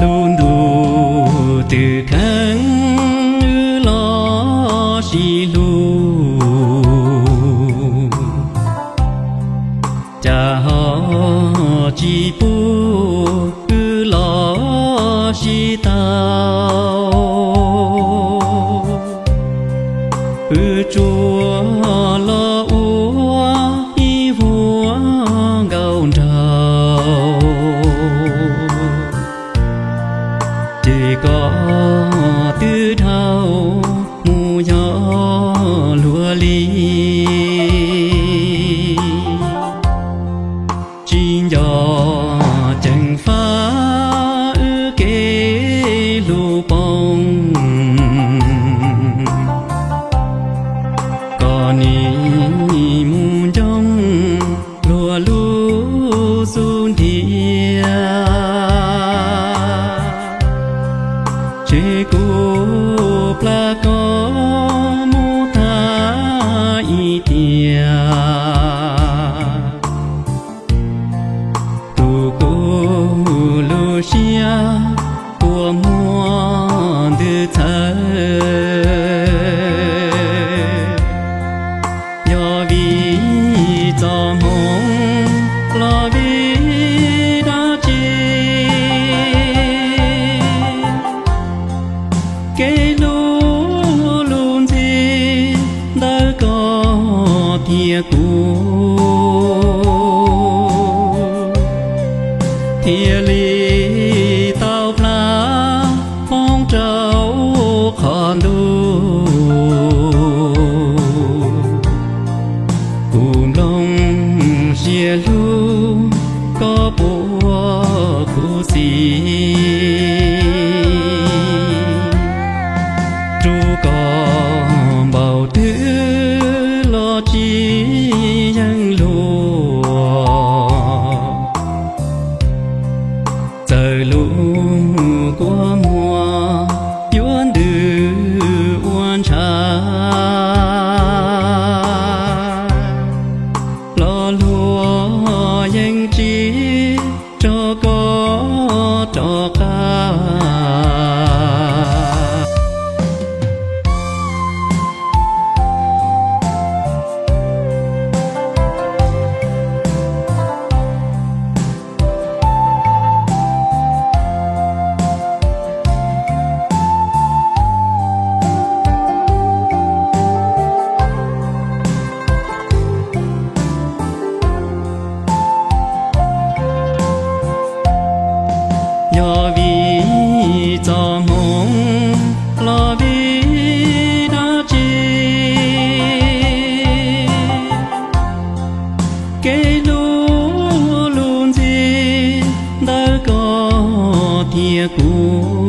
Lub ntuj twb kheev wb los sib hlub, cas ho tsis pub wb los sib tau. Wb tsuas los ua ib vuag nkauj nraug, ces koj twb dhau mus yog luag li. Tsis nco ceev fab wb kev hlub poob, koj nim mus ncoo luag lub xub ntiag. Ces kuv plab koj mus tag ib tiam, tus kuv lub siab kua muag ntws txhawv. Yog vim txoj hmoov los vim dab tsi, kev hlub lub ntxhi ntawm koj thiab kuv thiaj li tau plab poob rau qhov ntuj. Kuv nplooj siab hlub koj puas khuv xim, rub koj npaum twg los tsis yeej luag. Txawm lub kua muag yuav ntws ua ntshav, los luag yeej tsis tso koj rov qab. Yog vim txoj hmoov los vim dab tsi, kev hlub lub ntxhi ntawm koj thiab kuv